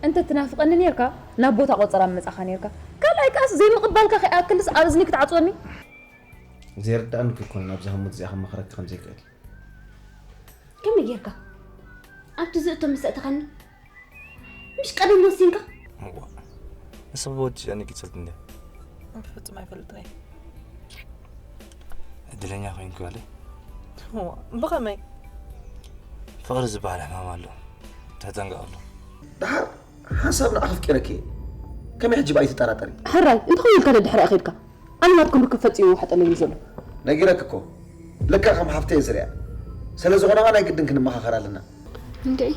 እንተ ትናፍቐኒ ኔርካ፣ ናብ ቦታ ቆጸራ ምመጻኻ ኔርካ። ካልኣይ ከኣስ ዘይምቕባልካ ከይኣክልስ ኣብ እዝኒ ክትዓጽወኒ? ዘይርድኣኒ እኮ ይኮን ናብዛ ህሞት እዚኣ ከማኽረኪ ከም ዘይክእል። ከመይ ጌርካ? ኣብቲ ዝእቶ ምስ ኣእተኻኒ፣ ምሽ ቀደም ወሲንካ? እዋ፣ ንስኺ ብወዲ ጨኒቂ ትፈልጢ እንድያ? ብፍጹም ኣይፈልጥን እየ። ዕድለኛ ኮይንኪ ጓለይ። እዋ፣ ብኸመይ? ፍቕሪ ዝበሃል ሕማም ኣሎ። ተጠንቀቐሉ። ደሓር ሓንሳብ ንዓኺ ኣፍቂረኪ እየ። ከመይ ሕጂ ብኣይ ትጠራጠሪ? ሕራይ፣ እንተኾነ ኢልካ ደድሕሪኣ ከይድካ? ኣነ ናትኩም ርክብ ፈጺሙ ይውሓጠለይ እዩ ዘሎ። ነጊረኪ እኮ። ልክዕ ከም ሓፍተይ እየ ዝሪኣ። ስለ ዝኾነ ኸኣ ናይ ግድን ክንመኻኸር ኣለና። እንድዒ፣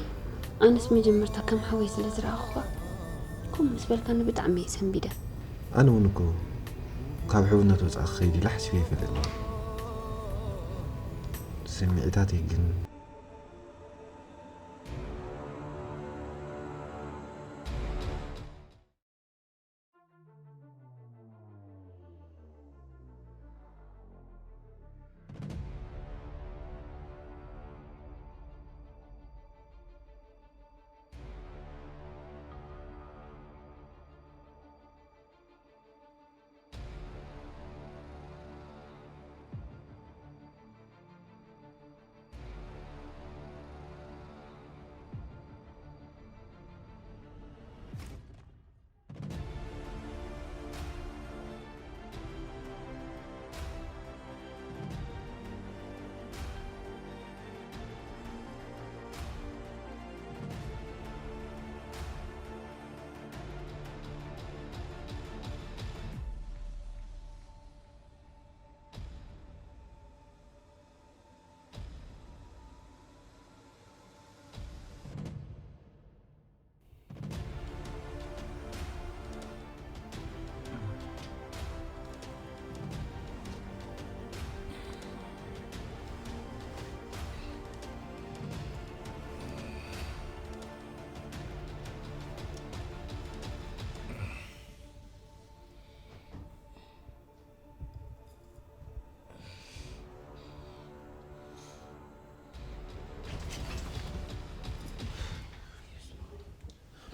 ኣነስ መጀመርታ ከም ሓወይ ስለ ዝረኣኹኻ፣ ከምኡ ምስ በልካኒ ብጣዕሚ እየ ሰንቢደ። ኣነ እውን እኮ ካብ ሕውነት ወጻኢ ክኸይድ ኢለ ሓሲበ ኣይፈልጥን እየ። ስምዒታተይ ግን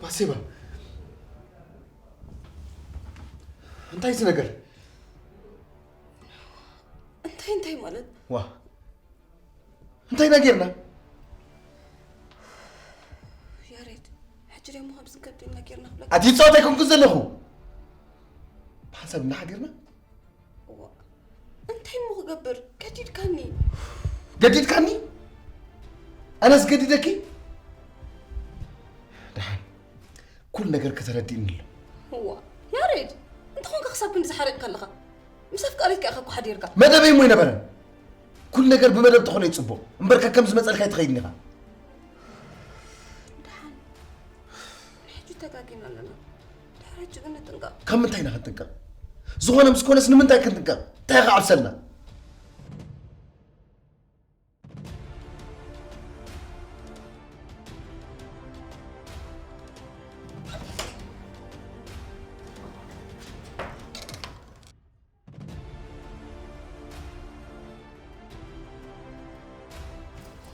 ባሴባ፣ እንታይ እዚ ነገር? እንታይ፣ እንታይ ማለት? ዋ፣ እንታይ ነጊርና? ያሬድ፣ ሕጂ ደሞ ከምዚ ከብድ ነጊርና ክብለካ? ኣቲ ጻወት ኣይኮንኩን ዘለኹ። ብሓንሳብ እና ሓዲርና? እዋ፣ እንታይ እሞ ክገብር? ገዲድካኒ። ገዲድካኒ? ኣነስ ገዲደኪ? ደሓን፣ ኩሉ ነገር ከተረዲእኒ ኣሎ። እዋ፣ ያሬድ፣ እንተኾንካ ክሳብ ክንዲ ዝሓሪቕካ ኣለኻ። ምስ ኣፍቃሪትካ ኢኻ እኮ ሓዲርካ። መደበይ እሞ ኣይነበረን። ኩሉ ነገር ብመደብ ተኾነ እዩ ጽቡቕ። እምበር ከከም ዝመጸልካ ኣይትኸይድን ኢኻ። ደሓን፣ ንሕጂ ተጋጊና ኣለና። ድሕሪ ሕጂ ግን ንጥንቀቕ። ካብ ምንታይ ኢና ክንጥንቀቕ? ዝኾነ ምስ ኮነስ ንምንታይ ክንጥንቀቕ? እንታይ ኢኻ ዓብሰልና?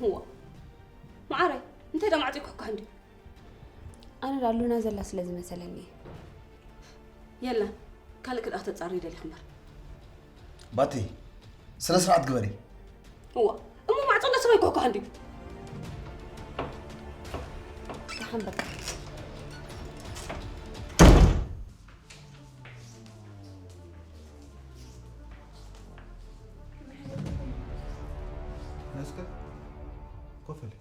እዋ፣ መዓረይ፣ እንታይ ደኣ ማዕጺኡ ክሕኳሕ እንድዩ? ኣነ ደኣ ሉና ዘላ ስለ ዝመሰለኒ እየ። የለን፣ ካልእ ክልኣኽ ተጻሪ ይደሊኽ እምበር። ባቲ፣ ስነ ስርዓት ግበሪ። እዋ እሞ ማዕጾ እንዳ ሰማይ ኳኳ እንድዩ። ደሓን በቃ። እስከ ኮፍ በል።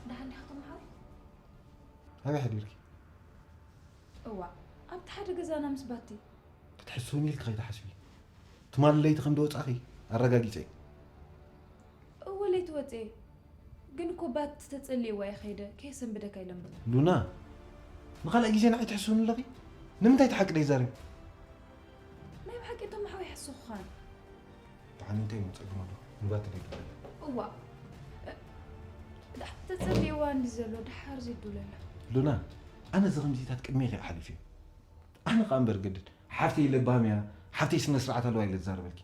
ደሓን ዲኻ ተምሓር? ኣበይ ሓዲርኪ? እዋ ኣብቲ ሓደ ገዛና ምስ ባቲ። ክትሕስውኒ ኢልኪ ከይትሓስቢ። ትማሊ ለይቲ ከም ዝወጻኺ ኣረጋጊጸ። እወ ለይቲ ወጽኤ። ግን እኮ ባት ተጸልይዋ እየ ከይደ ከየሰንብደካ ኢሎም። ሉና፣ ንኻልኣይ ግዜ ንዓይ ትሕስውኒ ኣለኺ? ንምንታይ እቲ ሓቂ ደይዛረቢ? ናይ ብሓቂ እቶም ሓወይ ይሕስኹኻን። ብሓኒ እንታይ እዩ ጸገም ኣሎ? ንባት ትደግፍ ኣለ። እዋ፣ እ፣ ዳ-፣ ተጸልይዋ እንዲ ዘሎ ድሓር ዘይዱለላ። ሉና፣ ኣነ እዚ ከምዚታት ቅድሜ ይኸ ሓሊፍ እዩ። ኣነ ኸኣ እምበር ገድድ፣ ሓፍተይ ለባም እያ፣ ሓፍተይ ስነ ስርዓት ኣለዋ ኢለ ዝዛረበልኪ።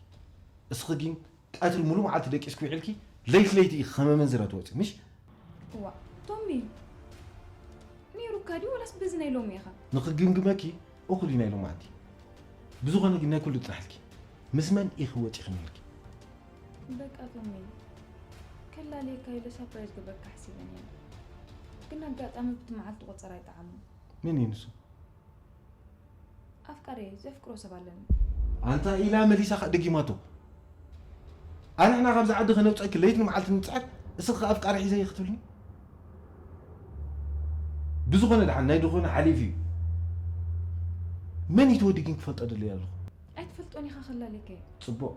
እስኺ ግን ቀትሪ ሙሉ መዓልቲ ደቂስኪ ውዒልኪ፣ ለይቲ ለይቲ ኢኺ ከም ኣመንዝራ ትወጺ፣ ምሽ? እዋ፣ ቶሚ፣ ነይሩካ ድዩ ወላስ በዚ ናይ ሎሚ ኢኻ? ንኽግምግመኪ እኹል እዩ ናይ ሎማዓንቲ። ብዝኾነ ግን ናይ ኩሉ ይጽናሕልኪ። ምስ መን ኢኺ ወጺኺ ነይርኪ? በቃ ቶሚ፣ ከላልየካ ኢለ ሳፕራይዝ ክገብረካ ሓሲበ ነይረ። ግን ኣጋጣሚ ብቲ መዓልቲ ቆጸራ ኣይጠዓሞን። መን እዩ ንሱ? ኣፍቃሪየይ፣ ዘፍቅሮ ሰብ ኣለኒ። ኣንታ ኢላ መሊሳ ኸኣ ደጊማቶ። ኣንሕና ካብዚ ዓዲ ኸነውፀኪ ለይትን መዓልትን ንፅዕር፣ እስኺ ኸኣ ኣፍቃሪ ሒዘ እየ ክትብልኒ? ብዝኾነ ደሓን ናይ ዝኾነ ሓሊፉ እዩ። መን እዩ እቲ ወዲ ግን ክፈልጦ ደልየ ኣለኹ? ኣይትፈልጦን ኢኻ፣ ከላልየካ እየ። ፅቡቕ።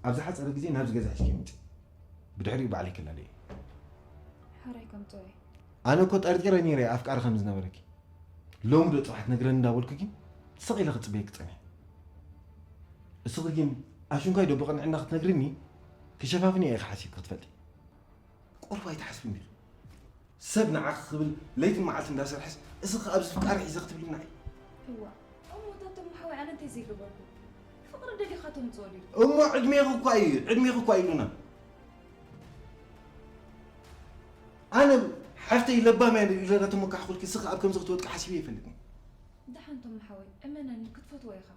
ኣብ ዝሓፀረ ግዜ ናብዚ ገዛ ሒዝኪ ምፂ። ብድሕሪኡ ባዕለይ ከላልየ እየ። ሓራይ ከምፅኦ እየ። ኣነ እኮ ጠርጢረ ነይረ ኣፍቃሪ ከም ዝነበረኪ። ሎሚ ዶ ፅባሕ ትነግረኒ እንዳበልኩ ግን ስቕ ኢለ ክፅበየኪ ፀኒሐ። እስኺ ግን ኣሽንኳይ ዶ ብቕንዕና ክትነግርኒ ክሸፋፍን እየ ኢኺ ሓሲብኪ ክትፈልጢ። ቁሩብ ኣይትሓስብን ዲኺ? ሰብ ንዓኺ ክብል ለይትን መዓልቲ እንዳሰርሐስ እስኺ ኣብዚ ፍቃሪ ሒዘ ክትብልኒ ንዓይ? እዋ፣ እሞ ታቶም ሓወይ ኣነ እንታይ ዘይገበርኩ? ፍቕሪ ደሊኻ ተምፅኦ ድዩ? እሞ ዕድሜኺ እኳ እዩ፣ ዕድሜኺ እኳ ኢሉና። ኣነ ሓፍተይ ለባም እያ ኢለ ተመካሕኩልኪ፣ እስኺ ኣብ ከምዚ ክትወድቂ ሓሲበ ኣይፈልጥን። ደሓን ቶም ሓወይ፣ እመነኒ ክትፈትዎ ኢኻ።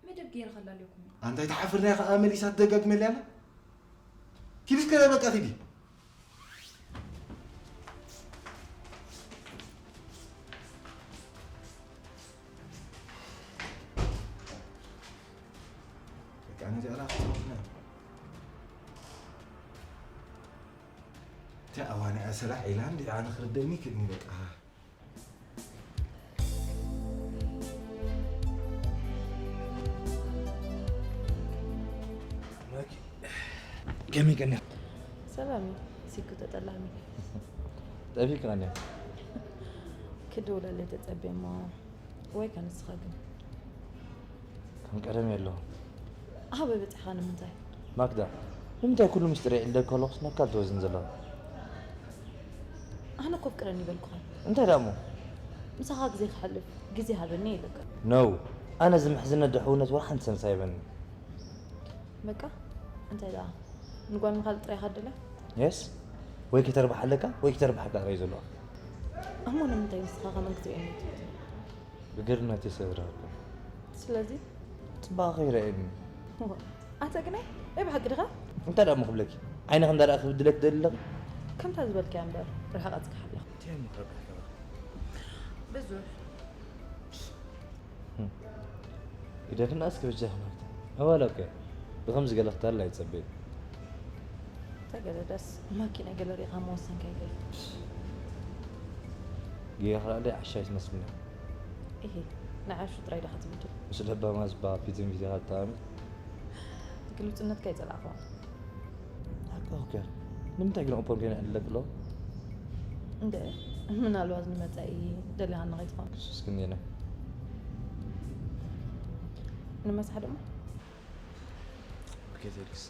መደብ ገይረ ከላልየኩም። ኣንታይ ትሓፍር ናይ ከኣ መሊሳ ትደጋግመልያ ኣላ። ኪዲ እስከ በቃ ኪዲ። በቃ ነዚኣ ራሱ ትወስና። እታ ኣዋንኣ ስራሕ ኢላ እንዲ ኣነ ክርደእኒ ክእልኒ በቃ። ማኪ፣ ከመይ ቀኒኻ? ሰላም እዩ። ሲኩ ተጠላሚ። ጠፊእካ ቀኒኻ? ክድውለለይ ተጸብየ እሞ፣ ወይ ከ ንስኻ ግን? ከም ቀደም የለኹን። ኣበይ በጺሕካ ንምንታይ? ማክዳ፣ ንምንታይ ኩሉ ምስጢር የዕልለኪ ከለኹስ ናብ ካልእ ትወዝን ዘለኺ? ኣነ እኮ ኣፍቅረኒ ይበልኩኻ። እንታይ ደኣ እሞ? ምሳኻ ግዜ ከሕልፍ ግዜ ሃበኒ ኢለካ። ነው፣ ኣነ እዚ ምሕዝነት ዶ ሕውነት ወላ ሓንቲ ሰንስ ኣይበኒ። በቃ፣ እንታይ ደኣ? ንጓል ንኻልእ ጥራይ ኢኻ ትደልያ? የስ፣ ወይ ክተርብሓ ኣለካ ወይ ክተርብሓካ ጥራይ እዩ ዘለዋ። እሞ ንምንታይ ንስኻ ከመን ክትርእየኒ ትፈቱ? ብግርነት እየ ሰብ ረኸብካ። ስለዚ? ጽባቐ ከይረኣየኒ። እዋ፣ ኣታ ግናይ ናይ ብሓቂ ዲኻ? እንታይ ደኣ እሞ ክብለኪ? ዓይንኺ እንዳረኣኺ ክብድለኪ ትደሊ ኣለኺ? ከምታ ዝበልክያ እምበር፣ ርሕቐትኪ ሓላ። እንታይ እሞ ክረብሓካ? ብዙሕ። ህም። ግደፍና እስኪ በጃኺ ማክዳ። ኣዋላ እኮ ብኸምዚ ገለ ክታለል ኣይጸበይን። ተገደደስ ማኪና ገለ ሪኢኻ መወሰንካ ይገይ። ጌጋ ክረኣለይ ዓሻ ኣይትመስልና። እሂ፣ ንዓሹ ጥራይ ዲኻ ትብድል? ምስ ለባማ ዝበሃል ፊትን ፊት ኢኻ ትተኣሚ? ግልጽነትካ ኣይጸላእኽዎን። ሓቂ ኦኬ። ንምንታይ ግን ኦፖን ኮይነ እዕልለኪ ኣለኹ? እንደ ምናልባት ንመጻኢ ደሊኻኒ ከይትኾን። ክሱስ ክንየነ። ንመሳሕ ድማ? ኦኬ፣ ቴክስ።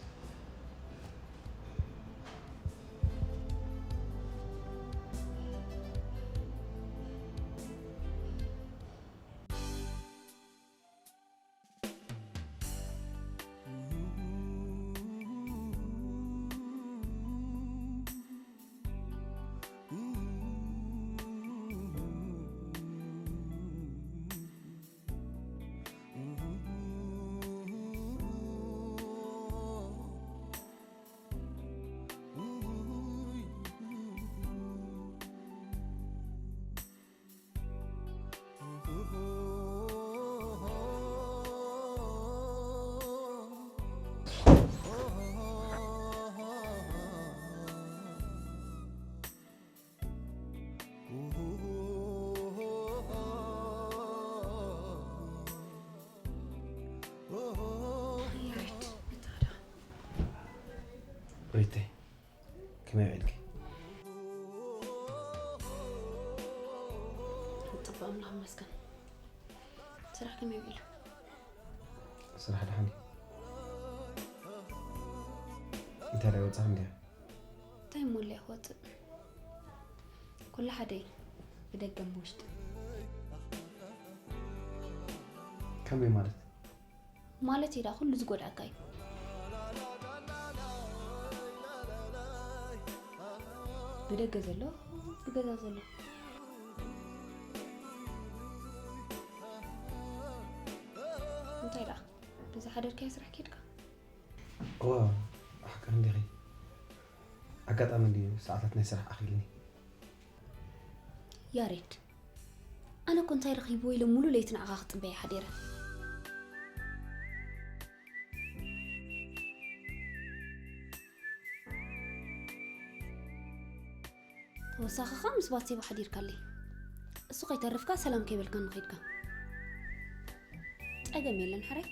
ሪተይ፣ ከመይ ውዒልኪ? ጽቡቕ፣ ኣምላኽ ይመስገን። ስራሕ ከመይ ውዒሉ? ስራሕ ደሓን እዩ። እንታይ ደኣ ወጻኺ እንዲያ? እንታይ እሞ ኢለ ክወጽእ? ኩሉ ሓደ እዩ፣ ብደገን ብውሽጥን። ከመይ ማለት? ማለት ኢላ ኩሉ ዝጎድኣካ እዩ። ብደገ ዘሎ፣ ብገዛ ዘሎ። እንታይ ደኣ፣ ብዝሓደርካዮ ስራሕ ኬድካ? እዋ፣ ኣሕቅር እንዲኺ። ኣጋጣሚ እንድዩ ሰዓታት ናይ ስራሕ ኣኺልኒ። ያሬድ፣ ኣነ እኮ እንታይ ረኺብዎ ኢለ ሙሉ ለይቲ ንዓኻ ክጽበየ ሓዲረ። ተወሳኺ ኸኣ ምስ ባትሴባ ሓዲርካለይ። እሱ ከይተርፍካ ሰላም ከይበልካኒ ኸይድካ። ጸገም የለን ሓራይ።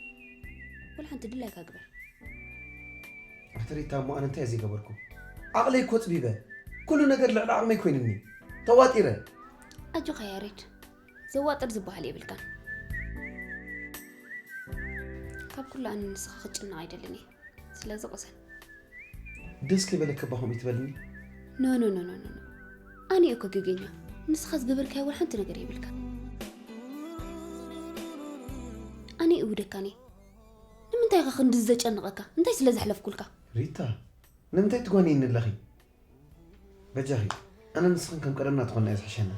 ወላ ሓንቲ ድላይካ ግበር። ኣቲ ሪታ፣ እሞ ኣነ እንታይ እየ ዘይገበርኩ? ዓቕለይ እኮ ጽቢበ። ኩሉ ነገር ልዕሊ ዓቕመይ ኮይኑኒ። ተዋጢረ። ኣጆኻ ያሬድ፣ ዘዋጥር ዝበሃል የብልካን። ካብ ኩሉ ኣነ ንስኻ ክትጭነቕ ኣይደልን እየ። ስለዚ ቅሰን። ደስ ከይበለካ እባ ከምኡ ትበልኒ? ኖ ኖ ኖ ኖ ኖ ኖ። ኣነ እኮ ገገኛ። ንስኻ ዝገበርካዮ ወላ ሓንቲ ነገር የብልካ። ኣነ እውደካኒ። ንምንታይ ኢኻ ክንድዚ ዘጨንቐካ? እንታይ ስለ ዘሕለፍኩልካ? ሪታ፣ ንምንታይ ትጓንይኒ ኣለኺ? በጃኺ፣ ኣነ ንስኽን ከም ቀደምና ትኾና እየ ዝሕሸና።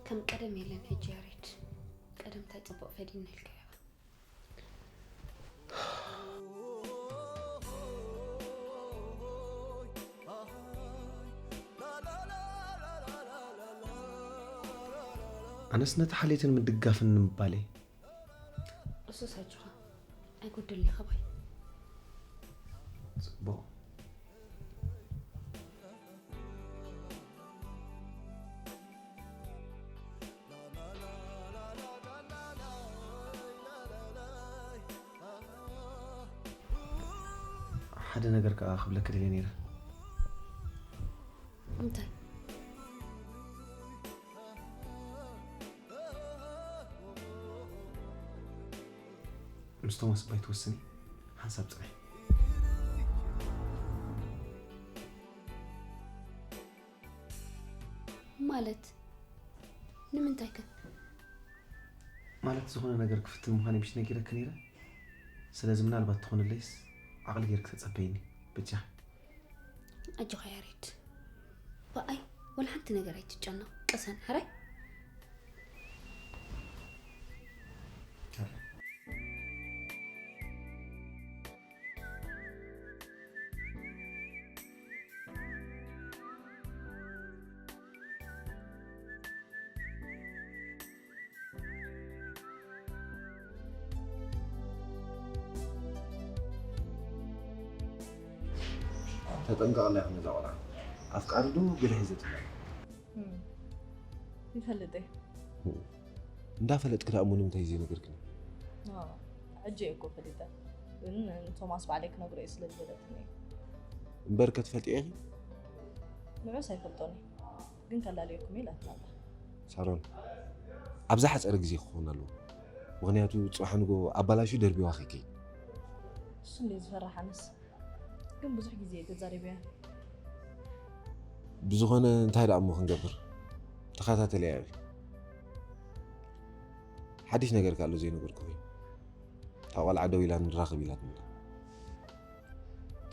ከም ቀደም የለን ሕጂ ያሬድ። ቀደም እንታይ ጽቡቕ ፈዲና ኢልካዮ። ኣነስ ነቲ ሓልዮትን ምድጋፍን ንምባለይ። እሱስ ኣጆኻ ኣይጎደልኒ ኸባይ። ጽቡቕ። ሓደ ነገር ከኣ ክብለኪ ደልየ ነይረ። እንታይ? ምስ ቶማስ እባ ኣይትወስኒ፣ ሓንሳብ ጽንሒ። ማለት ንምንታይ ከ? ማለት ዝኾነ ነገር ክፍትን ምዃነይ ምሽ ነጊረኪ ነይረ። ስለዚ ምናልባት ትኾንለይስ ዓቕሊ ጌርኪ ተጸበይኒ በጃኺ። ኣጆኻ ያሬድ፣ ብኣይ ወላ ሓንቲ ነገር ኣይትጨነቕ፣ ቅሰን ሕራይ። ተጠንቀቕላ ኢኹም ነዛ ቆልዓ። ኣፍቃሪ ዶ ገለ ሒዘትላ? ይፈልጥ እየ። እንዳፈለጥክ ደኣ እሞ ንምንታይ ዘይነገርክኒ? ሕጂ እየ እኮ ፈሊጠ፣ ግን ንቶማስ ባዕለይ ክነግሮ እየ ስለ ዝበለትኒ እየ። እምበር ከትፈልጥዮ ኢኺ? ንዑስ ኣይፈልጦን እየ፣ ግን ከላልየኩም እየ ኢላትና ኣላ። ሳሮን፣ ኣብ ዝሓጸረ ግዜ ክኸውን ኣለዎ። ምኽንያቱ ጽባሕ ንጎ ኣባላሹ ደርቢዋ ከይከይድ። እሱ እንድየ ዝፈርሕ ኣነስ። ግን ብዙሕ ግዜ እየ ተዛሪበያ። ብዝኾነ እንታይ ደኣ እሞ ክንገብር? ተኸታተልያ ኢኺ። ሓድሽ ነገር ከ ኣሎ ዘይነገርኩኺ? እታ ቆልዓ ደው ኢላ ንራኸብ ኢላትኒ።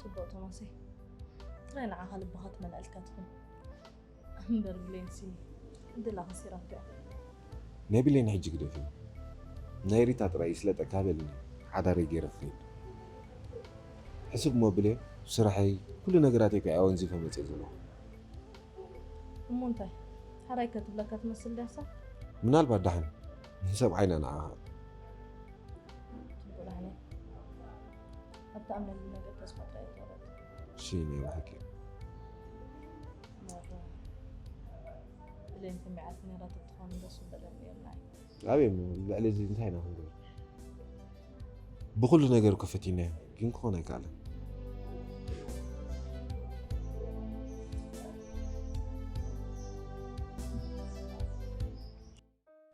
ጽቡቕ ቶማሰይ። ጥራይ ንዓኻ ልብኻ ትመልኣልካ ትኹን። እምበር ብሌንሲ ዕድላ ከሲራቶ እያ። ናይ ብሌን ሕጂ ግደፊ። ናይ ሪታ ጥራይ ይስለጠካ በልኒ። ሓዳረይ ገይረ ክኸይድ። ሕስብ እሞ ብሌን፣ ስርሐይ፣ ኩሉ ነገራተይ እኮ እየ ኣወንዚፈ መፅየ ዘለኹ። እሞ እንታይ? ሓራይ ከትብለካ ትመስል ድያሳ? ምናልባት ደሓን ንሰብዓይና ንዓኻ። ጽቡቕ ዳሕነ። ኣብ ትኣምነሉ ነገር ተስፋ ጥራይ ኣይትቑረጽ። እሺ፣ ናይ ብሓቂ። መራ ብሌን ሰሚዓት ነይራ ተትኾን ደስ ምበለኒ ነይርና እዩ። ኣበይ እሞ ልዕሊ እዚ እንታይ ኢና ክንገብር? ብኹሉ ነገር እኮ ፈቲናዮ። ግን ክኾን ኣይከኣለን።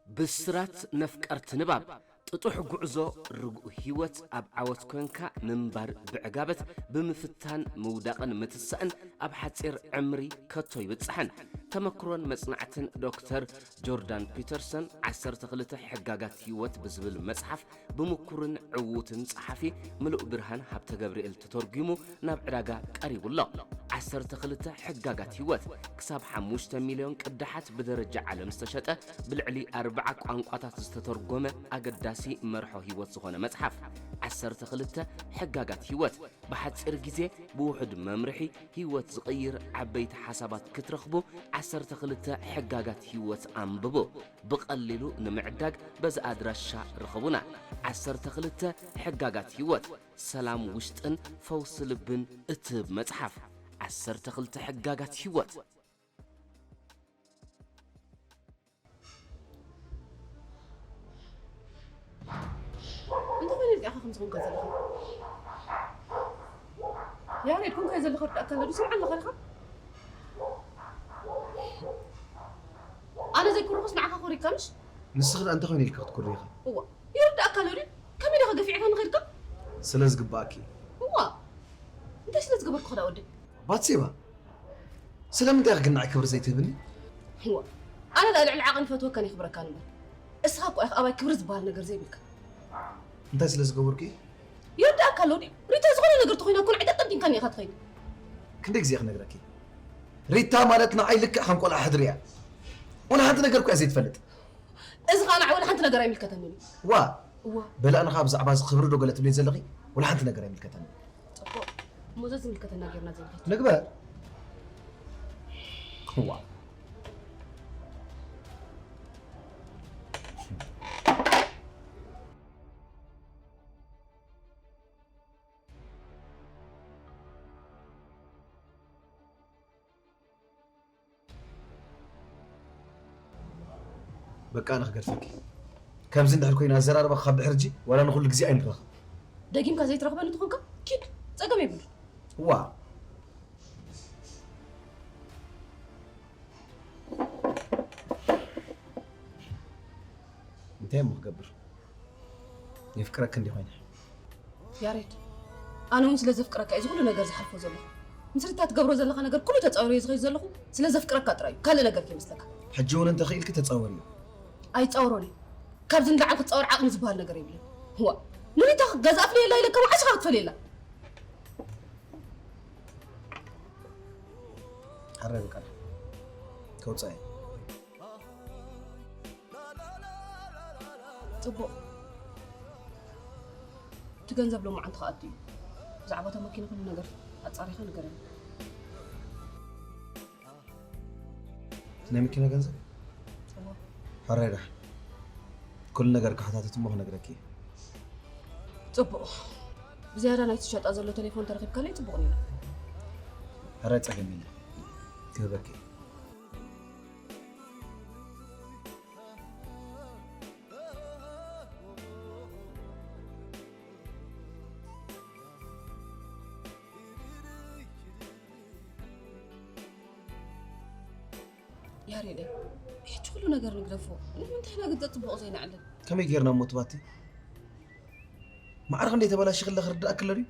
ብስራት ነፍቀርቲ ንባብ ጥጡሕ ጉዕዞ ርጉእ ህይወት ኣብ ዓወት ኮንካ ምንባር ብዕጋበት ብምፍታን ምውዳቕን ምትሳእን ኣብ ሓፂር ዕምሪ ከቶ ይብፅሓን። ተመክሮን መፅናዕትን ዶክተር ጆርዳን ፒተርሰን ዓሰርተ ክልተ ሕጋጋት ህይወት ብዝብል መፅሓፍ ብምኩርን ዕዉትን ጸሓፊ ምሉእ ብርሃን ሃብተ ገብርኤል ተተርጒሙ ናብ ዕዳጋ ቀሪቡ ኣሎ። ዓሰርተ ክልተ ሕጋጋት ህይወት ክሳብ ሓሙሽተ ሚልዮን ቅዳሓት ብደረጃ ዓለም ዝተሸጠ ብልዕሊ ኣርብዓ ቋንቋታት ዝተተርጎመ ኣገዳሲ መርሖ ህይወት ዝኾነ መጽሓፍ። ዓሰርተ ክልተ ሕጋጋት ህይወት ብሓጺር ግዜ ብውሑድ መምርሒ ህይወት ዝቕይር ዓበይቲ ሓሳባት ክትረኽቡ ዓሰርተ ክልተ ሕጋጋት ህይወት ኣንብቡ። ብቐሊሉ ንምዕዳግ በዚ ኣድራሻ ርኸቡና። ዓሰርተ ክልተ ሕጋጋት ህይወት፣ ሰላም ውሽጥን ፈውሲ ልብን እትህብ መጽሓፍ። ዓሰርተ ክልተ ሕጋጋት ህይወት። እንታይ ማለት ኢኻ ከምዚ ኮንካ ዘለኻ? ያሬድ፣ ኮንካ ዘለኻ ርዳእካ ኣሎ ድዩ? ስምዓ ኣለኻ ዲኻ? ኣነ ዘይኩርኹስ ንዓኻ ኮሪካ ምሽ? ንስኺ ደኣ እንታይ ኮይነ ኢልኪ ክትኩሪ ኢኺ? እዋ፣ ይርዳእካ ኣሎ ድዩ? ከመይ ዲኻ ገፊዕካ ንኸድካ? ስለ ዝግባኣኪ። እዋ፣ እንታይ ስለ ዝገበርኩ ክዳ ወደይ? ባትሴባ፣ ስለምንታይ ኢኺ ግን ንዓይ ክብሪ ዘይትህብኒ? እዋ፣ ኣነ ደኣ ልዕሊ ዓቕን ፈትወካን የኽብረካን እምበር፣ እስኻ እኮ ኢኻ ኣባይ ክብሪ ዝበሃል ነገር ዘይብልካ። እንታይ ስለ ዝገበርኩ እዩ? ይርዳእካ ኣሎ ድዩ? ሪታ ዝኾነ ነገር ተኾይና እኮ ንዓይ ጠጠንጢንካኒ ኢኻ ትኸይድ። ክንደይ ግዜ ክነግረኪ? ሪታ ማለት ንዓይ ልክዕ ከም ቆልዓ ሕድሪ እያ። ወላ ሓንቲ ነገር እኮ እያ ዘይትፈልጥ። እዚ ኸኣ ንዓይ ወላ ሓንቲ ነገር ኣይምልከተንን እዩ። ዋ እዋ በላእንኻ ብዛዕባ እዚ ክብሪ ዶ ገለ ትብለይ ዘለኺ? ወላ ሓንቲ ነገር ኣይምልከተንን። ጽቡቕ እሞ ዘዝምልከተና ጌርና ዘይንኸይድ። ንግበር። ዋ በቃ ኣነ ክገድፈኪ። ከምዚ እንድሕር ኮይኑ ኣዘራርባ ካብ ድሕር ሕጂ ዋላ ንኹሉ ግዜ ኣይንራኸብ። ደጊምካ ዘይትረኽበኒ ተኾንካ ኪድ፣ ጸገም የብሉን። እዋ እንታይ እሞ ክገብር? የፍቅረኪ እንዲ ኮይነ። ያሬድ፣ ኣነ እውን ስለ ዘፍቅረካ እዩ እዚ ኩሉ ነገር ዝሓልፎ ዘለኹ። ምስ ሪታ ትገብሮ ዘለኻ ነገር ኩሉ ተጻዊረዮ ዝኸይድ ዘለኹ ስለ ዘፍቅረካ ጥራይ እዩ፣ ካልእ ነገር ከይመስለካ። ሕጂ እውን እንተኽኢልኪ ተጻወርዮ። ኣይጻወሮን እዩ። ካብዚ ንላዕሊ ክትጻወር ዓቕሚ ዝበሃል ነገር የብለይን። እዋ፣ ንሪታ ክትገዝኣ ፍልየላ ኢለካ መዓስ ኢኻ ክትፈልየላ? ሓራይ በቃ ከውጻእ እየ። ጽቡቕ። እቲ ገንዘብ ሎማዓንቲ ክኣቱ እዩ። ብዛዕባ እታ መኪና ኩሉ ነገር ኣጻሪኻ ንገረኒ። ናይ መኪና ገንዘብ? እወ። ሕራይ ደሓን። ኩሉ ነገር ክሓታተት እሞ ክነግረኪ እየ። ጽቡቕ። ብዝያዳ ናይቲ ዝሸጣ ዘሎ ቴሌፎን ተረኺብካለይ ጽቡቕ ነይሩ። ሕራይ ጸገም የለን። ክህበኪ እየ። ያሬደይ፣ ሕጂ ኩሉ ነገር ንግደፎ። ንምንታይ ኢና ግን ተጽብቑ ዘይንዕልል? ከመይ ጌርና እሞ ትባቲ? ማዕረ ክንደይ ተበላሺኺ ኣለኺ ክርድኣኪ ኣሎ ድዩ?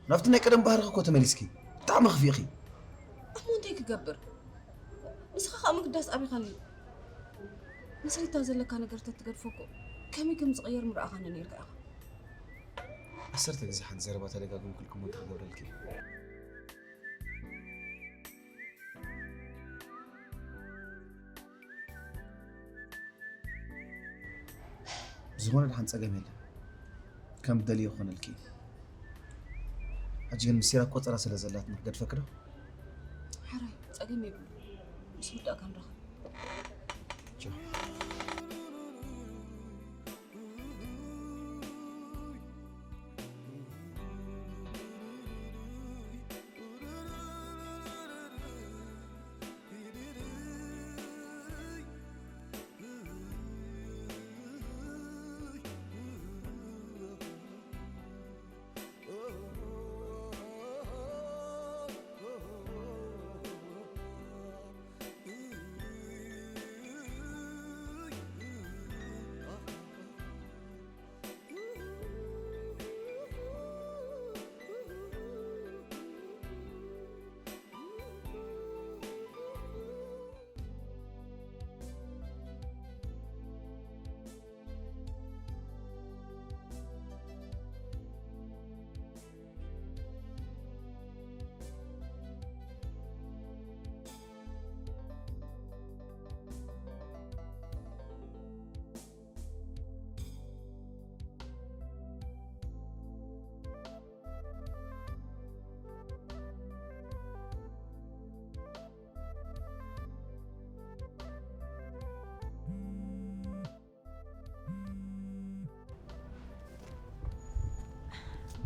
ናብቲ ናይ ቀደም ባህርኺ እኮ ተመሊስኪ። ብጣዕሚ ከፊእኺ። እሞ እንታይ ክገብር? ንስኻ ኸኣ ምግዳስ ኣቢኻኒ። ምስ ሪታ ዘለካ ነገር ተትገድፎ እኮ ከመይ ከም ዝቕየር ምረኣኻኒ ኔርካ ኢኻ። ዓሰርተ ግዜ ሓንቲ ዘረባ ተደጋገምኩልኪ እሞ እንታይ ክገብረልኪ? ዝኾነ ደሓን ጸገም የለን። ከም ትደልዮ ክኾነልኪ እዩ። ሕጂ ግን ምስ ሲራክ ቆጸራ ስለ ዘላትና ክገድፈኪ ዶ? ሕራይ ጸገም የብሉን። ምስ ወዳእካ ንራኸብ። ቻው።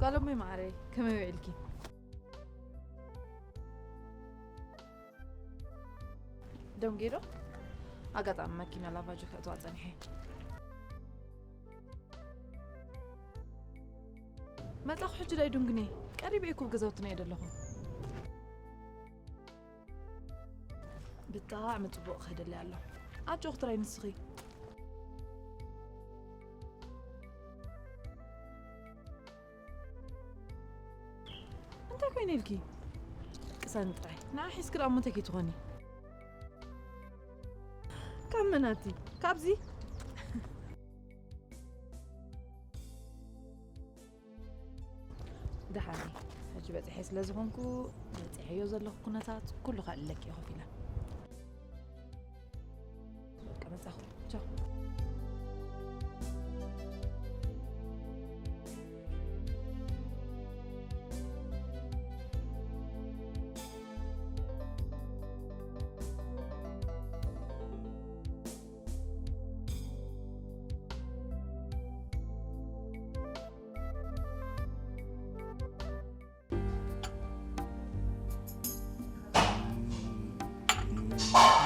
ጓለሞይ ማዕረይ፣ ከመይ ውዒልኪ? ደንጌዶ? ኣጋጣሚ መኪና ላቫጆ ከእትዋ ጸኒሐ። መጻኹ ሕጂ ዳይ ዱንግኔ፣ ቀሪበ እኮ ገዛውትና እየ ዘለኹ። ብጣዕሚ ጽቡቕ ከደልያ ኣሎ። ኣጆኺ ትራይ ንስኺ። እንታይ ኮይነ ኢልኪ? ቅሰኒ ጥራይ። ንዓ ሒዝኪ ደኣ እሞ እንታይ ከይትኾኒ? ካብ መናቲ? ካብዚ? ደሓን እየ። ሕጂ በጺሐ ስለ ዝኾንኩ፣ በጺሐዮ ዘለኹ ኩነታት ኩሉ ከዕልለኪ እየ ከፊለ። በቃ መጻኹ። ቻው።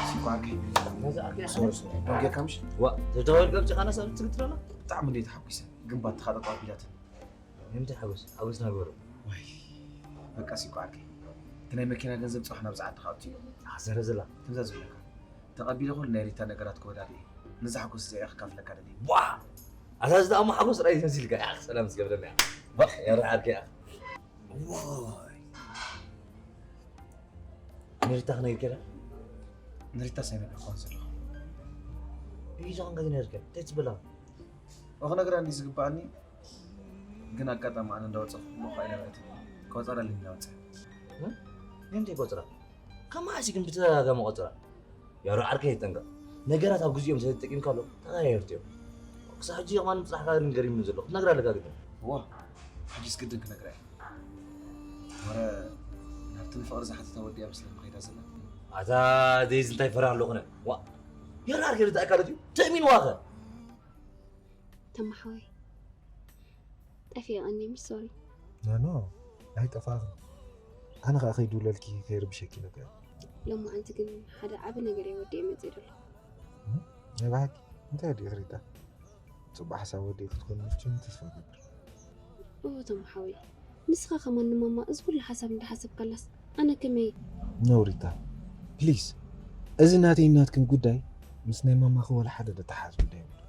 ሲኳርኪ። ሶሪ፣ ሶሪ። ዶንጌ ካምሽ? ዋ፣ ተዳወል ገብጭ ቃና ሰብ ትግትረና? ብጣዕሚ እንዴት ሓጒሰ። ግንባር ተኻጠጥ ኣቢላትን። ንምንታይ ሓጎስ? ሓጎስ ናበሩ። ወይ፣ በቃ ሲኳርኪ። እቲ ናይ መኪና ገንዘብ ጽባሕ ናብዚ ዓዲ ክኣቱ እዩ። ኣዘረዝላ። ትምዛ ዝብለካ። ተቐቢለ ኩሉ ናይ ሪታ ነገራት ክወዳድእ እየ። ነዛ ሓጎስ እዚኣ እየ ክካፍለካ ደልየ። ዋ! ኣታ እዚ ደኣ እሞ ሓጎስ ጥራይ እዩ መሲልካ። ያኽ፣ ሰላም ዝገብረና። ባኽ፣ የርሓልካ ያኽ። ዋይ። ንሪታ ክነግር ከላ? ንሪታ ሳይነግር ኮን ዘለኹ። እዩ ዞን ገዝ ነርካ? ተጽብላ። ወኸ ነግራ እንዲ ዝግባኣኒ፣ ግን ኣጋጣሚ ኣነ እንዳወጸኹ እሞ ኸኣ ኣይነበረትን። ቆጸራ ልኝ እንዳወጸ። እ? ንምንታይ ቆጸራ? ካብ መዓስ ግን ብተደጋጋሚ ቆጸራ? ያሮ ዓርከይ ይጠንቀቕ። ነገራት ኣብ ግዜኦም ስለ ተጠቂምካሎም ተቐያየርቲ እዮም። ክሳብ ሕጂ የማን ምጽናሕካ ግን ገሪሙኒ ዘሎ። ክትነግራ ኣለካ ግድን። እዋ፣ ሕጂስ ግድን ክነግራ እየ። ወረ ናብቲ ንፍቕሪ ዝሓተታ ወዲ እያ መስለኒ ከይዳ ዘላ። ኣታ ዴዚ እንታይ ፈራ ኣለኹነ? ዋ፣ ያሮ ዓርከይ ልትኣካ ለት እዩ። ተእሚንዋኸ? ተማሓወይ። ጠፊኤ ቀኒየ፣ ምሽ ሶሪ። ኖ፣ ኖ፣ ኣይጠፋእኽን። ኣነ ኸኣ ከይድውለልኪ ከይርብሸኪ ኢለ እኮ እየ። ሎማዓንቲ ግን ሓደ ዓቢ ነገር እየ ወዲኤ መጺእ ዘለኹ። እም? ናይ ብሓቂ? እንታይ ወዲእኺ ሪታ? ጽቡቕ ሓሳብ ወዲእኺ ክትኮኒ ምቹን ተስፋ እገብር። ኦ፣ ተማሓወይ። ንስኻ ከማን ንማማ እዚ ኩሉ ሓሳብ እንዳሓሰብካላስ ኣነ ከመይ? ኖ ሪታ፣ ፕሊዝ፣ እዚ ናተይ ናትክን ጉዳይ ምስ ናይ ማማኺ ወላ ሓደ ዘተሓሓዝ ጉዳይ የብሉን።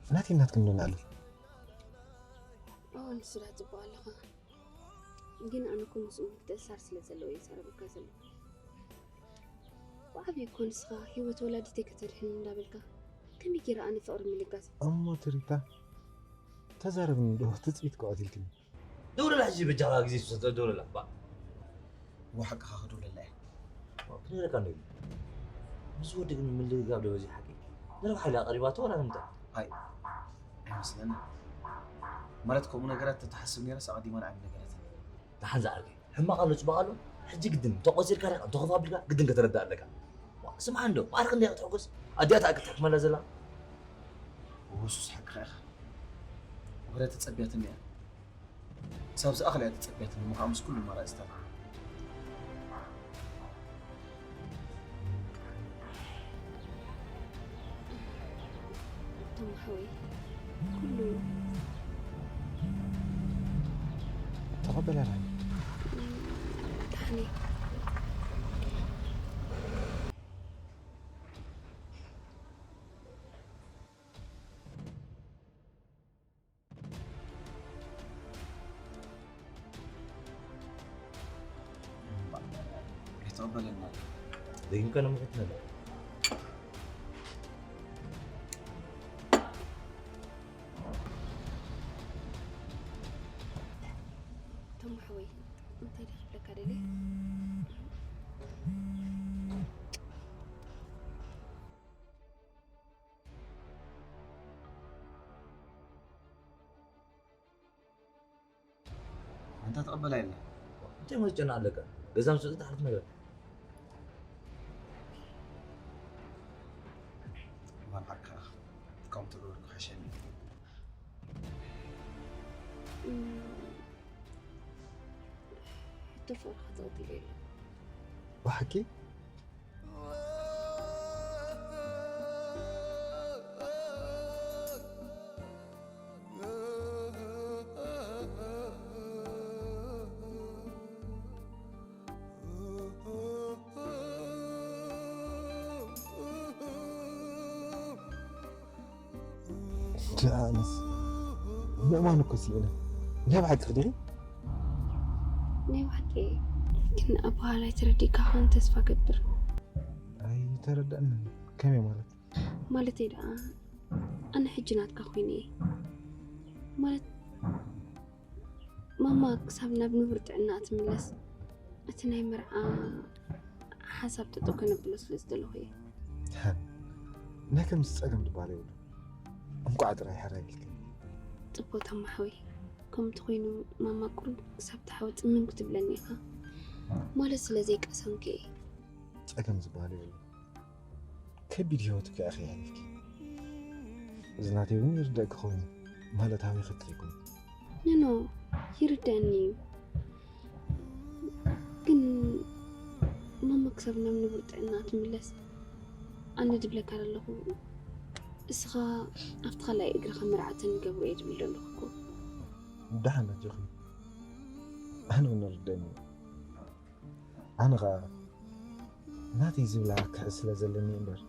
ናተይ ናትክን ዶ ንዕልል? ኦ፣ ንሱ ደኣ ጽቡቕ ኣለኻ። ግን ኣነ እኮ ምስኡ ምትእስሳር ስለ ዘለዎ እየ ዝዛረበካ ዘለኹ። ብዓብዩ እኮ ንስኻ ህይወት ወላዲተይ ከተድሕን እንዳበልካ ከመይ ገይረ ኣነ ፍቕሪ ምልጋስ? እሞ እቲ ሪታ፣ ተዛረብኒ ዶ ትጽቢት እኮ ቀቲልክኒ። ደውለላ ሕጂ በጃኻ ግዜ ትውሰድ ደውለላ። ባ። እዋ ሓቅኻ ክድውለላ እየ። ዋ፣ ክነግረካ እንዶ ኢሉ። ምስ ወዲ ግን ምልግጋብ ዶ በዚሑ ሓቂ? ንረብሓ ኢላ ቀሪባቶ ዋላ ንምንታይ? ኣይ፣ ኣይመስለንን። ማለት ከምኡ ነገራት ተተሓስብ ነይራስ ኣቐዲማ ንዓይ ምነገረትኒ። ደሓን ዝዓርከይ፣ ሕማቕ ኣሎ ጽቡቕ ኣሎ። ሕጂ ግድን እንተቖጺርካ ዲኻ እንተኾፍ ኣቢልካ ግድን ከተረድእ ኣለካ። ዋ፣ ስምዓ እንዶ፣ ማዕረ ክንደይ ክትሕጎስ? ኣዲኣ ትኣክል ትሕክመላ ዘላ። ወሱስ ሓቅኻ ኢኻ። ወረ ተጸብያትኒ እያ። ክሳብ ዝኣኽል እያ ተጸብያትኒ፣ እሞ ከዓ ምስ ኩሉ ኣማራጺታት። ተማሓወይ፣ ኩሉ ተቐበለና። ደሓን እየ። ኣይተቐበለና። ደጊምካ ንምኽት ነበር። ተማሓወይ፣ እንታይ ድየ ክብለካ ደልየ? ኣንታ ተቐበላ የለ። እንታይ መጨና ኣለካ? ገዛ ምስ ወጽእ ሓንቲ ነገር። እዋን ዓካ፣ ከም ትገብር ክሕሸኒ። እም፣ ሕቶ ፍቕርኻ ተቐቢለ ኣለኹ። ብሓቂ ደኣንስ ምእማን እኮ ስኢነ። ናይ ብሓቂ ዲኺ? ናይ ብሓቂ ግን ኣበሃላይ ተረዲእካ ኸውን ተስፋ ገብር። ኣይተረዳእንን። ከመይ ማለት? ማለተይ ደኣ ኣነ ሕጂ ናትካ ኮይነ እየ። ማለት ማማ ክሳብ ናብ ንቡር ጥዕና ትምለስ እቲ ናይ መርዓ ሓሳብ ጠጠው ከነብሎ ስለ ዝደለኹ እየ። ናይ ከምዚ ጸገም ዝበሃል የብሉ። እንኳዕ ጥራይ ሕራይ ኢልክን። ጽቡቕ ተማሓወይ። ከምቲ ኮይኑ ማማ ቁሩብ ክሳብ ትሓዊ ጽምም ክትብለኒ ኢኻ። ማለት ስለ ዘይቀሰምኩ እየ። ጸገም ዝበሃል የብሉ። ከቢድ ህይወት እኮ ኢኺ ኣሕሊፍኪ። እዚ ናተይ እውን ይርደእ ክኸውን ማለት ሃወይ ክክል ይኮን። ኖኖ ይርደኣኒ እዩ። ግን ማማ ክሳብ ናብ ንቡር ጥዕና ትምለስ ኣነ ድብለካ ዘለኹ እስኻ ኣብቲ ካልኣይ እግርኻ መርዓተን ንገብሮ እየ ድብል ዘለኹ እኮ። ደሓን ኣጆኺ። ኣነ እውን ይርደኣኒ እዩ። ኣነ ኸኣ ናተይ ዝብላ ክሕዝ ስለ ዘለኒ እምበር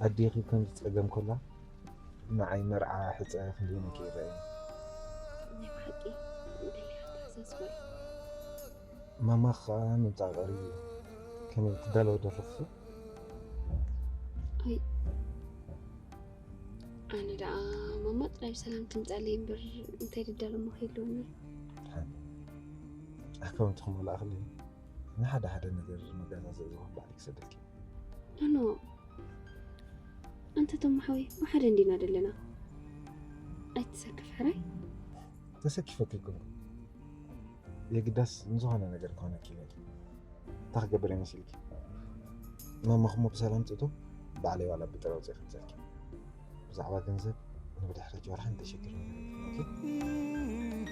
ኣዴኺ ከምዚ ጸገም ኮላ ንዓይ መርዓ ሕጸ ክንደይ ነኪ ይረኣየኒ። ናይ ብሓቂ ደሊኻ ተሓሳስባ እዩ። ማማ ኸኣ ምምጻእ ቀሪቡ እዩ። ከመይ ትዳለዊ ዶ ኣለኺ? ኣይ ኣነ ደኣ ማማ ጥራይ ብሰላም ትምጻለይ እምበር እንታይ ድዳለሞ ከይለውኒ። ኣካውንትኹም ኣላእኽለይ ንሓደ ሓደ ነገር መገዛዘእ ዝኾን ባዕሊ ክሰደልኪ። ኖኖ ኣንተ ተማሓወይ ብሓደ እንዲና ደለና ኣይትሰክፍ ሕራይ። ተሰኪፈኪ ይኮንኩ የግዳስ ንዝኾነ ነገር ክኾነኪ ኢለ እንታይ ክገብር ይመስልኪ? ማማኹሞ ብሰላም ጽእቶ ባዕለይ ዋላ ብጥረ ውፅእ ክምፀልኪ። ብዛዕባ ገንዘብ ንብድሕረጅ ዋላ ሓንቲ ተሸግር ነገር የለን። ኦኬ?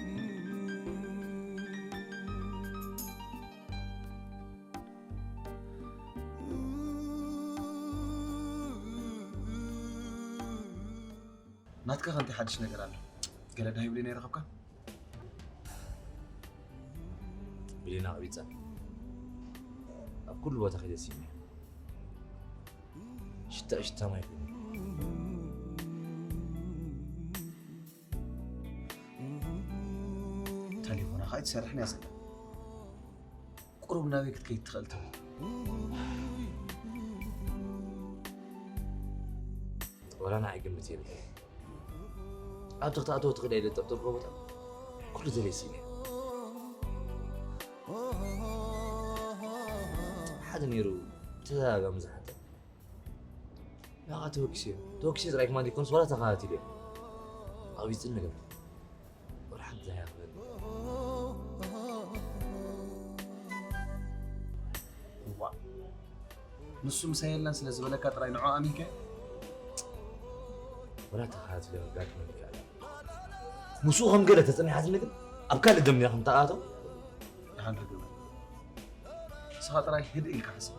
ናትካ ከ እንታይ ሓድሽ ነገር ኣሎ? ገለ ዳሂብሉ ነይረ ከብካ? ብሌና ኣቕቢፀ ኣብ ኩሉ ቦታ ከይደ ስኢነ ሽታ ሽታ ማይ ኮይኑ ተሌፎና ከዓ ትሰርሕን እያ ዘላ። ቁሩብ ናበይ ክትከይድ ትኽእል ትብል? ወላ ንዓይ ግምት የብለይ። ኣብቲ ክትኣትዎ ትኽእል ኢለ ዝጠርጠርኩዎ ቦታ ኩሉ ዘለይ ስኢነ። ሓደ ነይሩ ብተደጋጋሚ ዝሓተኒ። ናኻ ተወኪሰ እየ። ተወኪሰ ጥራይ ከማን ዘይኮነስ ዋላ ተኸታቲለ እየ። ኣቕቢፅኒ ነገር ወላ ሓንቲ ኣይኣኽለኒ። እዋእ፣ ንሱ ምሳይ የለን ስለ ዝበለካ ጥራይ ንዑ ኣሚንከ? ወላ ተኸታቲለ ከጋጥመኒ ይከኣል። ምስኡ ከም ገለ ተጸኒሓትኒ ግን ኣብ ካልእ ደምንያ ከም ተኣቶ ደሓን ዶ ግበር። ንስኻ ጥራይ ህድእ ኢልካ ሕሰብ።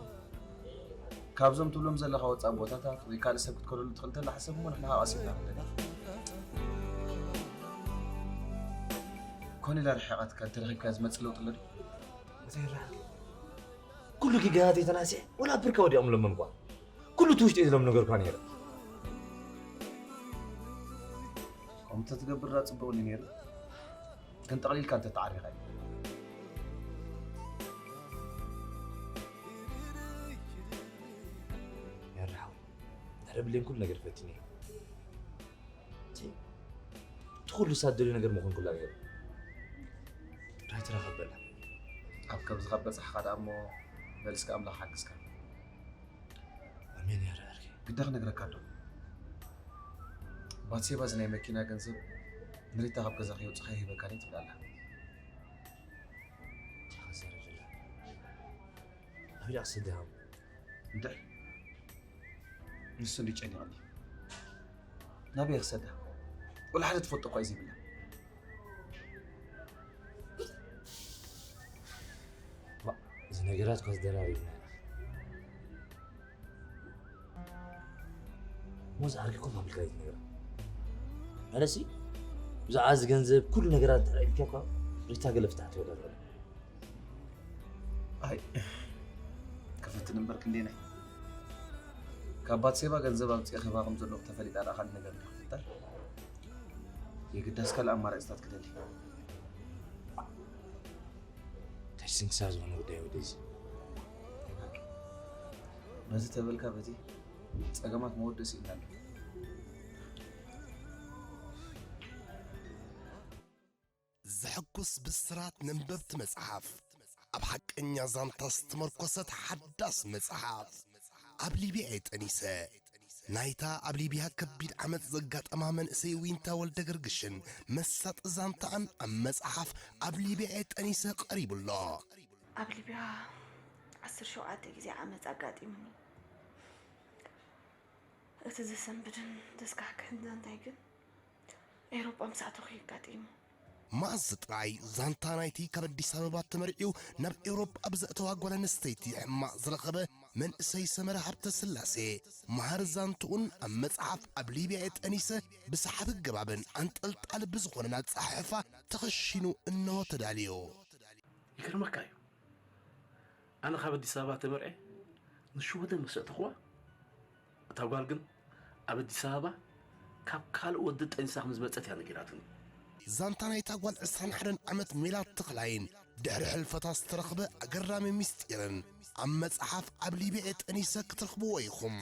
ካብዞም ትብሎም ዘለኻ ወጻእ ቦታታት ወይ ካልእ ሰብ ክትከደሉ ትኽእል እንተላ ሕሰብ እሞ ንሕና ካብ ኣሲብና ክንደሊ። ኮነ ኢላ ርሒቓትካ እንተረኺብካያ ዝመጽእ ለውጢ ኣሎ ድዩ? እንታይ ይረሓቕ? ኩሉ ጊጋታተይ ተናሲሐ ወላ ብርካ ወዲኦም ለመንኳ። ኩሉ እቲ ውሽጢ ዝሎም ነገር እኳ ነይረ። ከምኡ እንተትገብር ዳ ጽቡቕ እዩ ነይሩ። ግን ጠቕሊልካ እንተተዓሪኻ እዩ። ያራሓው። ድሕሪ ብሌን ኩሉ ነገር ፈቲነ። እቲ እቲ ኩሉ ሳት ደልዮ ነገር ምኾንኩላ ነይሩ። ዳይ ተራኸበላ። ኣብ ከምዚ ካብ በጻሕኻ ደኣ እሞ በልስካ ኣምላኽ ሓግዝካ። ኣሜን ያረኣርኪ። ግዳ ክነግረካ ዶ? ባትሴባ እዚ ናይ መኪና ገንዘብ ንሪታ ካብ ገዛ ከየውጽኻ ይህበካ ድየ ትብል ኣላ። ተኸዘረ ጀላ። ኣቢዳ ክሰደሃም። እንድዒ ንሱ እንዲ ጨኒቕኒ ናበይ ክሰዳ? ወላ ሓደ ትፈልጦ እኳ እዩ ዘይብላ። ነገራት እኳ ተደራሪብና ኢና። ሞዝ ዓርኪ ኮፍ ኣቢልካ ዘይትነግራ። መለሲ፣ ብዛዕባ እዚ ገንዘብ ኩሉ ነገራት እንድሕር ኢልካ እኳ ሪታ ገለ ፍታሕ ትወዳድረሉ። ኣይ፣ ክፍትን እምበር ክንደይ ናይ። ካብ ባትሴባ ገንዘብ ኣውፂኤ ኸባ ከም ዘለኹ ተፈሊጣ ደኣ ካልእ ነገር እንዳ ክፍተር። የግዳስ ካልእ ኣማራፅታት ክደሊ። ተሽስንክሳር ዝኾነ ጉዳይ ወደዚ። በዚ ተበልካ በዚ ጸገማት መወደሲ ኢልና ኣሎ። ዘሐጉስ ብስራት ነንበብቲ መጽሓፍ። ኣብ ሓቀኛ ዛንታ ዝተመርኮሰት ሓዳስ መጽሓፍ። ኣብ ሊብያ እየ ጠኒሰ። ናይታ ኣብ ሊብያ ከቢድ ዓመጽ ዘጋጠማ መንእሰይ ዊንታ ወልደ ገርግሽን መሳጢ ዛንታኣን ኣብ መጽሓፍ ኣብ ሊብያ እየ ጠኒሰ ቀሪቡ ኣሎ። ኣብ ሊብያ ዓሰርተ ሸውዓተ ግዜ ዓመጽ ኣጋጢሙኒ። እቲ ዘሰንብድን ዘስካሕክሕን ዛንታይ ግን ኤውሮጳ ምስ ኣተኹ እዩ ኣጋጢሙ። መኣዝ ጥራይ ዛንታ ናይቲ ካብ ኣዲስ ኣበባ ተመርዕዩ ናብ ኤውሮጳ ብዘእተዋ ጓል ኣንስተይቲ ሕማቕ ዝረኸበ መንእሰይ ሰመረ ሃብተስላሴ፣ መሃሪ ዛንትኡን ኣብ መጽሓፍ ኣብ ሊብያ እየ ጠኒሰ ብሰሓቢ ኣገባብን ኣንጠልጣሊ ብዝኾነን ኣጸሓሕፋ ተኸሺኑ እንሆ ተዳልዩ። ይገርመካ እዩ። ኣነ ካብ ኣዲስ ኣበባ ተመርዐ ንሽወደን ምስ ኣእተኽዋ፣ እታ ጓል ግን ኣብ ኣዲስ ኣበባ ካብ ካልእ ወዲ ጠኒሳ ከም ዝመጸት እያ ነጊራትኒ። ዛንታ ናይታ ጓል ዕስራን ሓደን ዓመት ሜላት ተኽላይን ድሕሪ ሕልፈታ ዝተረኽበ ኣገራሚ ምስጢርን ኣብ መጽሓፍ ኣብ ሊብያ ጠኒሰ ክትረኽብዎ ኢኹም።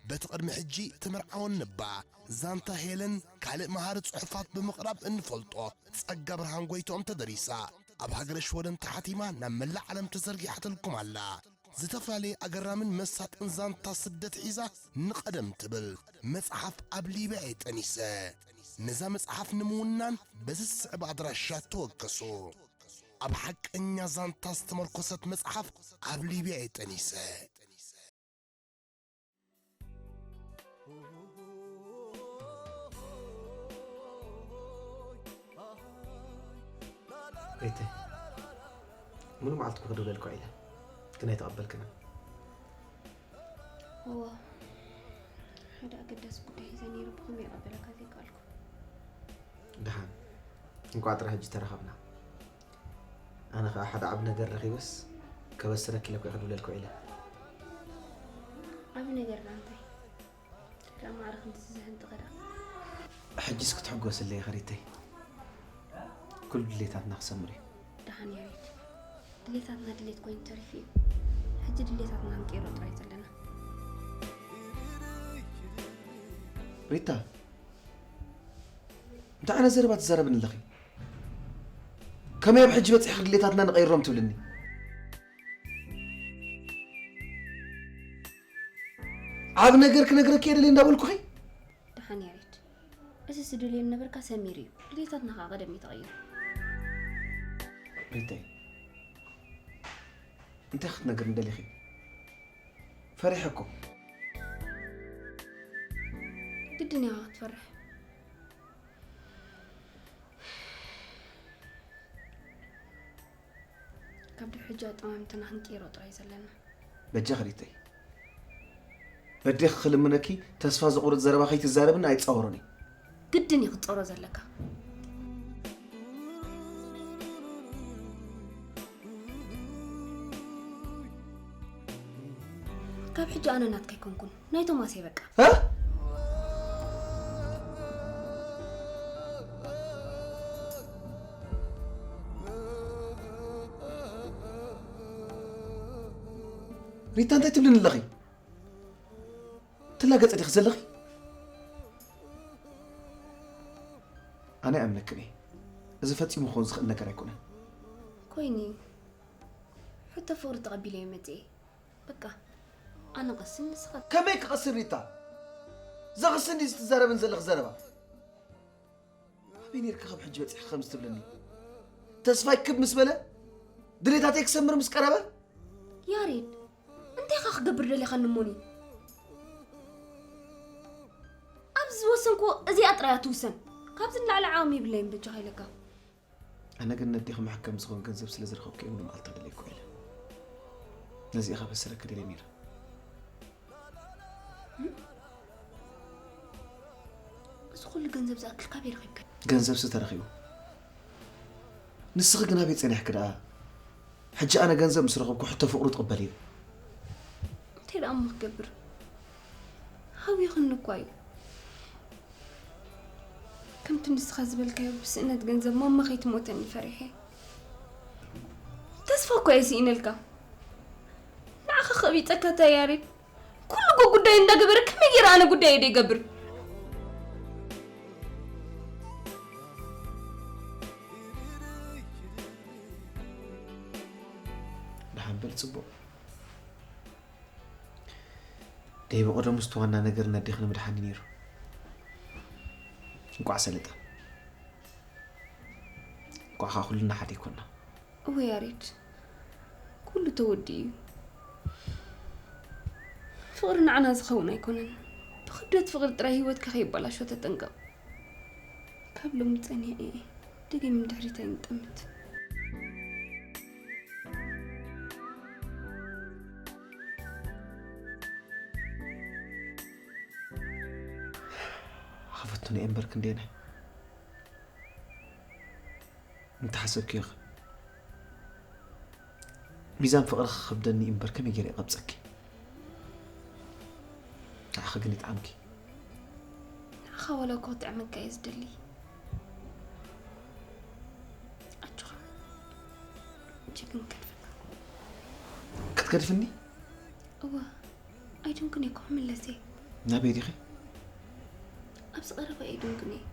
በቲ ቅድሚ ሕጂ ተመርዓወን እባ ዛንታ ሄለን ካልእ መሃሪ ጽሑፋት ብምቕራብ እንፈልጦ ጸጋ ብርሃን ጎይትኦም ተደሪሳ፣ ኣብ ሃገረ ሽወደን ተሓቲማ ናብ መላእ ዓለም ተዘርጊሓትልኩም ኣላ። ዝተፈላለየ ኣገራምን መሳጥን ዛንታ ስደት ሒዛ ንቐደም ትብል መጽሓፍ ኣብ ሊብያ እየ ጠኒሰ። ነዛ መጽሓፍ ንምውናን በዚ ዝስዕብ ኣድራሻ ተወከሱ። ኣብ ሓቀኛ ዛንታ ዝተመርኮሰት መጽሓፍ ኣብ ሊብያ እየ ጠኒሰ። ሪተ፣ ሙሉ መዓልቲ እኮ ክድውለልኩ ኢለ ግን ኣይተቐበልክን። እዋ ሓደ ኣገዳሲ ጉዳይ ሒዘ ነይረ፣ ብኸመይ ይቐበለካ ዘይከኣልኩ። ደሓን፣ እንቋዕ ጥራይ ሕጂ ተራኸብና። ኣነ ኸኣ ሓደ ዓቢ ነገር ረኺበስ ከበስረኪ ኢለ እኮ እየ ክድውለልኪ ውዒለ። ዓቢ ነገር ዳኣ እንታይ? ዳኣ ማዕረ ክንድዚ ዘህንጥኸ ዳኣ። ሕጂስ ክትሕጎስለይ ኢኺ ሪተይ። ኩሉ ድሌታትና ክሰምር እዩ። ደሓን ያሬድ፣ ድሌታትና ድሌት ኮይኑ ተሪፉ እዩ። ሕጂ ድሌታትና ክንቅይሮ ጥራይ ዘለና። ሪታ፣ እንታይ ዓይነት ዘረባ ትዛረብኒ ኣለኺ? ከመይ ኣብ ሕጂ በጺሕኺ ድሌታትና ንቐይሮም ትብልኒ? ዓቢ ነገር ክነግረኪ እየ ደልየ እንዳበልኩኺ። ደሓን ያሬድ፣ እዚ ዝደልዮ ዝነበርካ ሰሚሩ እዩ። ድሌታትና ከዓ ቀደም እዩ ተቐይሩ። ሪተይ፣ እንታይ ክትነግርኒ ደሊኺ? ፈሪሐ እኮ። ግድን ኢኻ ክትፈርሕ። ካብ ድሕሪ ሕጂ ኣጠማምታና ክንቅይሮ ጥራይ ዘለና። በጃኺ ሪተይ፣ በዴኺ ክልምነኪ፣ ተስፋ ዘቑርጽ ዘረባ ከይትዛረብኒ ኣይትጻወርኒ። ግድን እዩ ክትጸሮ ዘለካ። ካብ ሕጂ ኣነ ናትካ ኣይኮንኩን፣ ናይ ቶማስ እየ በቃ። እ? ሪታ፣ እንታይ ትብልኒ ኣለኺ? ትላገጺ ዲኺ ዘለኺ? ኣነ ኣይኣምነክን እየ። እዚ ፈጺሙ ክኸውን ዝኽእል ነገር ኣይኮነን። ኮይኑ እዩ። ሕቶ ፍቕሪ ተቐቢለዮ መጺኤ። በቃ፣ ኣነ ቀስን ንስኻ። ከመይ ክቐስን ሪታ? ዘኽስን ድዩ ዝትዛረብን ዘለኺ ዘረባ? ኣበይ ኔርካ ካብ ሕጂ በጺሕካ ከምዚ ትብለኒ? ተስፋይ ክብ ምስ በለ፣ ድሌታተይ ክሰምር ምስ ቀረበ? ያሬድ፣ እንታይ ኢኻ ክገብር ደሊኻ ንሞኒ? ኣብዚ ዝወሰንኩ እዚኣ ጥራይ እያ ትውሰን። ካብዚ ንላዕሊ ዓቕሚ የብለይን በጃኻ ኢለካ። ኣነ ግን ነዴኺ መሐከሚ ዝኾን ገንዘብ ስለ ዝረኸብኩ እየ ሙሉ መዓልቲ ኣደልየኩ ውዒለ። ነዚኣ ከበስረኪ ደልየ ነይረ። እዚ ኩሉ ገንዘብ ዝኣክል ካበይ ረኺብካ? ገንዘብሲ ተረኺቡ። ንስኺ ግን ኣበይ ጸኒሕኪ ደኣ? ሕጂ ኣነ ገንዘብ ምስ ረኸብኩ ሕቶ ፍቕሩ ትቕበልዮ? እንታይ ደኣ እሞ ክገብር? ሃብዩኽኒ እኳ እዩ። ከምቲ ንስኻ ዝበልካዮ ብስእነት ገንዘብ ማማ ከይትሞተኒ ፈሪሐ። ተስፋ እኳ እየ ስኢነልካ። ንዓኻ ከቢፀካ እታ ያሬድ ኩሉ ጉዳይ እንዳገበረ ከመይ ገይረ ኣነ ጉዳይ ዘይገብር? ደሓን በል ጽቡቕ። ደይ ብቐደሙ ስቲ ዋና ነገር ነዴኺ ንምድሓን እዩ ነይሩ። እንቋዕ ሰለጠ። እንቋዕ ኸዓ ኩልና ሓደ ይኮንና። እወ ያሬድ፣ ኩሉ ተወዲኡ እዩ። ፍቕሪ ንዓና ዝኸውን ኣይኮነን። ብኽብደት ፍቕሪ ጥራይ ህይወትካ ከይበላሾ ተጠንቀቕ። ካብ ሎሚ ጸኒሐ እየ ደጊም ንድሕሪት ኣይንጠምት። ሓፈቱኒ እምበር ክንደየናይ እንተሓሰብክዮ ሚዛን ፍቕሪ ክኸብደኒ እምበር ከመይ ገይረ ይቐብጸኪ? ንዓኺ ግን ይጥዓምኪ። ንዓኻ ዋላ እኮ ክጥዕመካ እየ ዝደሊ። ኣጆኻ ጀግን ከድፈካ። ክትገድፍኒ? እወ ኣይደንኩን እኮ ክምለስ እየ። ናበይ ዲኺ? ኣብዚ ቀረባ ኣይደንኩን እየ።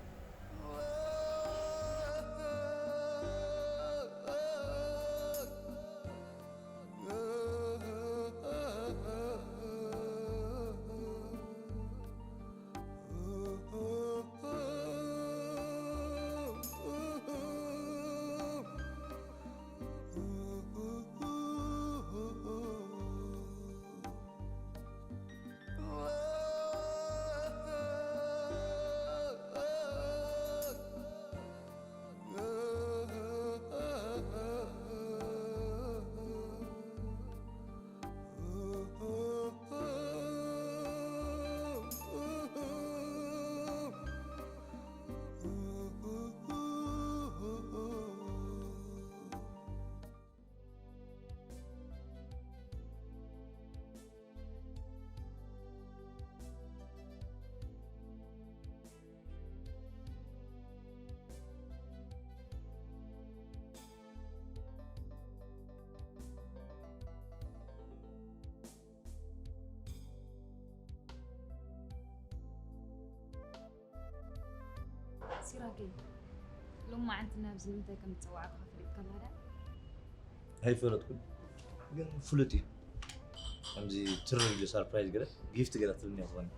ሲራኬ፣ ሎማዓንቲ ናብዚ ንምንታይ ከም ዝጸዋዕኩኻ ፈሊጥካ ኣለኻ ድኣ? ኣይፈለጥኩን፣ ግን ፍሉጥ እዩ። ከምዚ ትርር ኢሉ ሰርፕራይዝ ገለ ጊፍት ገለ ትብልኒ ትኾኒ።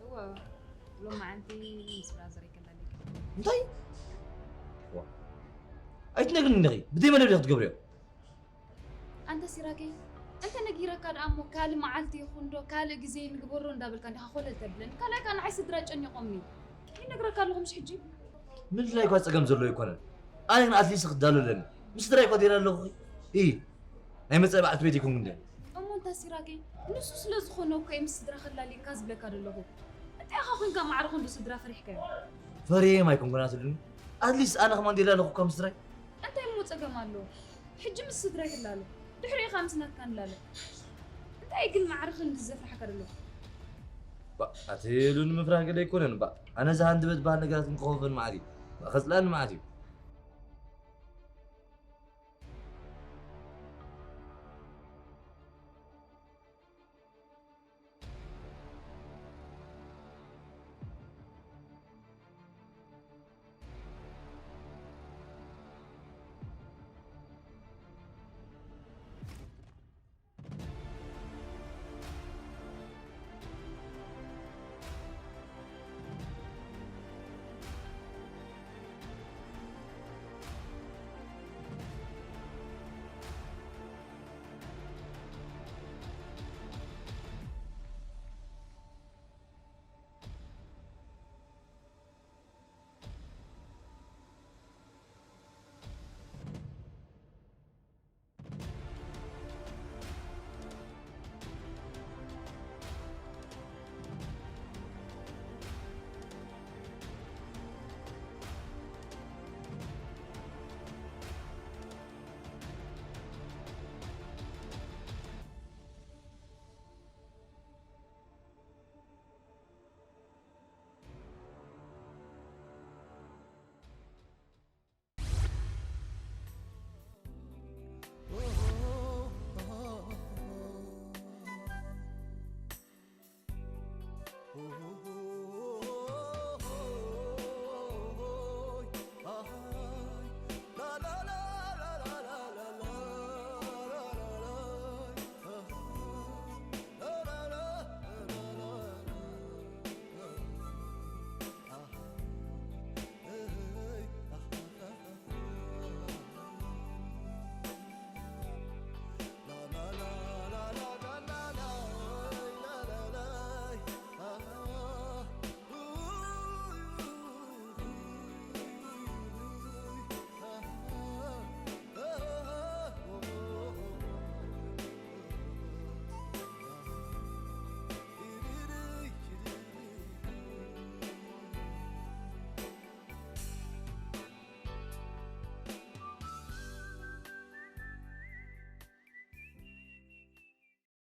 እወ፣ ሎማዓንቲ ምስ ብራዘረይ ከላልየካ። እንታይ? ዋ፣ ኣይትነግርኒ እንዲኺ፣ ብደይ መደብ ዲኺ ትገብርዮ? ኣንታ ሲራኬ፣ እንተ ነጊረካ ደኣ እሞ ካልእ መዓልቲ ይኹን ዶ ካልእ ግዜ ንግበሮ እንዳበልካ እንዲኻ ኮለል ተብለኒ። ካልኣይ ከኣ ንዓይ ስድራ ጨኒቖምኒ። ይነግረካ ኣለኹ ምሽ ሕጂ። ምድላይ እኳ ጸገም ዘለዎ ኣይኮነን። ኣነ ግን ኣትሊስት ክዳሎ ኣለኒ። ምስ ስድራይ እኳ ደይረ ኣለኹ። ኢ ናይ መጻኢ በዓልቲ ቤት ይኮንኩ እንደ እሞ እንታ ሲራኬ፣ ንሱ ስለ ዝኾነ እኮ እየ ምስ ስድራ ከላልየካ ዝብለካ ዘለኹ። እንታይ ኢኻ ኮንካ ማዕረ ክንዱ ስድራ ፈሪሕካዮ? ፈሪሄም ኣይኮንኩን ኣትብልኒ። ኣትሊስት ኣነ ከማን ደይረ ኣለኹ እኳ ምስ ስድራይ። እንታይ እሞ ጸገም ኣለዎ? ሕጂ ምስ ስድራይ ክላለ፣ ድሕሪኡ ኸኣ ምስ ናትካ ንላለ። እንታይ ግን ማዕረ ክንዲ ዘፍርሓካ ዘሎ? ባ ኣትሉ ንምፍራህ ገለ ኣይኮነን ባ። ኣነ እዚ ሃንደበት በሃል ነገራት እንክኸውፈን መዓት እዩ። ባ ከጽላኒ መዓት እዩ።